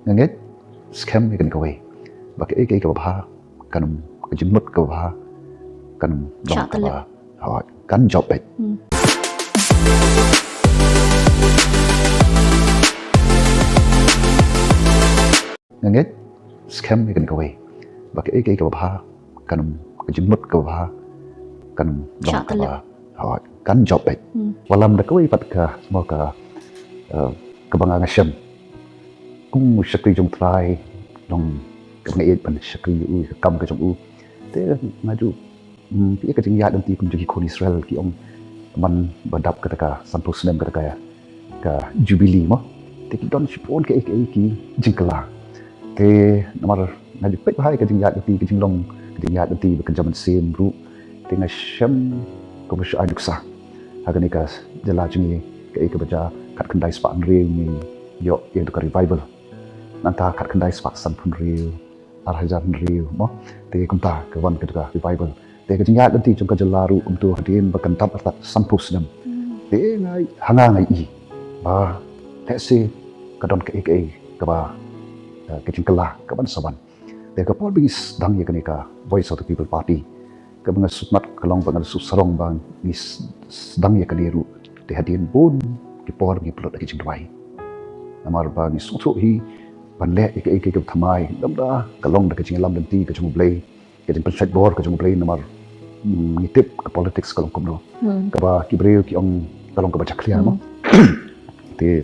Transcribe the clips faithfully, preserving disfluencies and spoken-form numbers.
Nga ngeit skhem ïa kane kawei, ba kaei kaei kaba bha kan ym, ka jingmut kaba bha kan ym long kaba, hooid, kan jop beit. Nga ngeit skhem ïa kane kawei, ba kaei kaei kaba bha kan ym, ka jingmut kaba bha kan ym long kaba, hooid, kan jop beit. Wallam da kawei pat ka, mo, ka, eh, kaba nga nga shem kum u shakri jong Trai, long kaba nga ïeit ban shakri ïa u, ka kam ka jong u. Te nga ju, mm, phi ïa ka jingïaid lynti kum jong ki khun Israel, ki ong man ba dap kata ka sanphew snem kata ka, ka jubili, mo, te ki don shibun kaei kaei ki jingkylla. Te namar nga ju peit bha ïa ka jingïaid lynti, ka jinglong ka jingïaid lynti bad ka jaman siem ruh, te nga shem kumba shu ai nuksa ha kane ka jylla jong ngi, kaei kaba jia, khatkhyndai spah hynriew ngi ïoh ïa ka revival. Nangta khatkhyndai spah sanphew hynriew, ar hajar hynriew, mo, te kumta ka wan ka revival. Te ka jingïaid lynti jong ka jylla ruh kumto, hadien ba kan dap artat sanphew snem. Te nga, ha nga nga i ba lehse ka don kaei kaei kaba, eh, ka jingkylla kaban sa wan. Te ka por ba ngi sdang ïa kane ka Voice of the People Party, kaba nga sngewtynnat ka long ba nga la shu sarong ba ngi s-, sdang ïa kane ruh, te hadien bun ki por ngi pynlut da ki jingduwai. Namar ba ngi sngewthuh hi ban leh ïa kaei kaei kaba thymmai, lymda ka long da ka jingïalam lynti ka jong U Blei, ka jingpynshait bor ka jong U Blei, namar, mm, ngi tip ka politics ka long kumno. Kaba ki briew ki ong ka long kaba jakhlia, mo. Te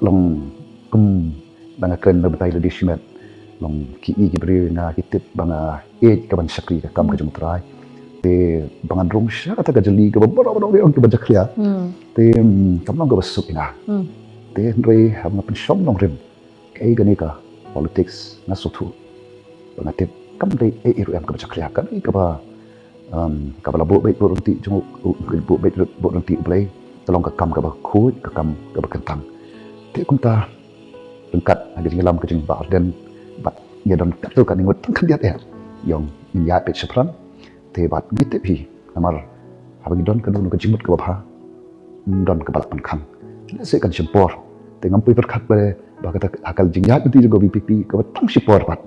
long kum ba nga kren na batai lade shimet, long ki i ki briew ïa nga, ki tip ba nga ïeit kaban shakri ka kam ka jong U Trai. Te ba ngan rung sha kata ka jylli kaba baroh baroh ki ong kaba jakhlia, te, mm, kam long kaba suk ïa nga. Te hynrei haba nga pynshong nongrim kaei kane ka politics, nga sngewthuh ba nga tip kam dei ei ei ruh em kaba jakhlia, ka dei kaba, um, kaba la buh beit buh ryntih jong U, U, buh beit buh ryntih U Blei, ka long ka kam kaba khuid, ka kam kaba kyntang. Te kumta ryngkat ha ka jingïalam ka jong Bah Ardent, bad ngi don katto katne ngut tang khyndiat eh, ïong, ngin ïaid beit shaphrang. Te bad ngi tip hi, namar haba ngi don kano kano ka jingmut kaba bha, ym don kaba lah pynkhang. Lehse kan shim por. Te ngam poi pyrkhat ba, ba kata ha ka jingïaid lynti jong ka V P P kaba tang shipor pat,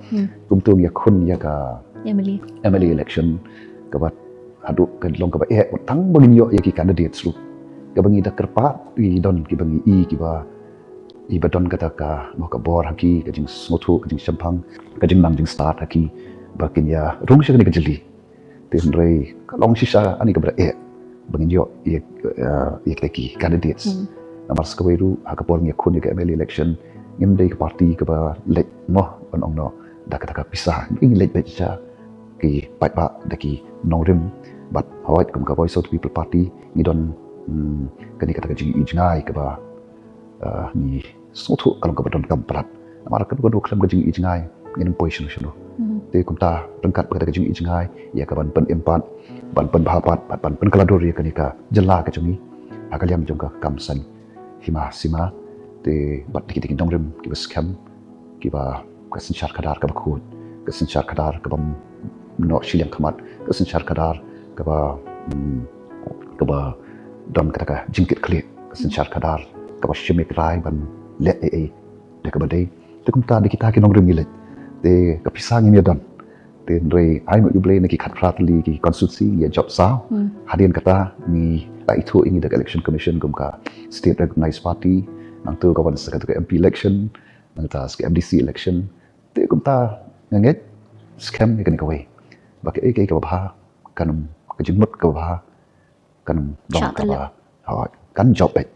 kumto ngi ïakhun ïa ka M L A, M L A election, kaba haduh ka long kaba eh, tang ba ngin ïoh ïa ki candidates ruh, kaba ngi da kyrpad, i don kiba ngi i kiba, iba don kata ka, mo, ka bor ha ki, ka jingsngewthuh, ka jingshemphang, ka jingnang jingstad ha ki, ba kin ïa rung sha kane ka jylli. Te hynrei ka long shisha ani kaba da eh ba ngin ïoh ïa, eh, ïa kita ki candidates. Namar sa kawei ruh ha ka por ngi ïakhun ïa ka M L A election, ngim dei ka party kaba leit, mo, ban ong noh da kata ka pisa. Ngi leit beit sha ki paidbah da ki nongrim. Bad hooid, kum ka Voice of the People Party ngi don, mm, kane kata ka jingi jngai kaba, eh, ngi sngewthuh ka long kaba donkam palat. Namar kano kano khlem ka jingi jngai ngin ym poi shano shano. Te kumta ryngkat bad kata ka jingi jngai, ïa kaban pynim pat, ban pynbha pat, bad ban pynkylla dur ïa kane ka jylla ka jong ngi ha ka liang jong ka kam saiñ hima sima. Te bad da kita ki nongrim kiba skhem, kiba, ka synshar khadar kaba khuid, ka synshar khadar kaba ym noh shiliang khmat, ka synshar khadar kaba, mm, kaba don kata ka jingkitkhlieh, ka synshar khadar kaba shim ïa ki rai ban leh ei ei da kaba dei. Te kumta da kita ki nongrim ngi leit. Te ka pisa ngim ïa don. Te hynrei ai ma U Blei na ki khatphra tylli ki constituency ngi ïa jop saw. Hadien kata ngi la ithuh ïa ngi da ka Election Commission kum ka State Recognized Party, nangta ka wan sa kata ka M P election, nangta sa ka M D C election. Te kumta nga ngeit skhem ïa kane kawei, ba kaei kaei kaba bha kan ym, ka jingmut kaba bha kan ym long kaba, hooid, kan jop beit.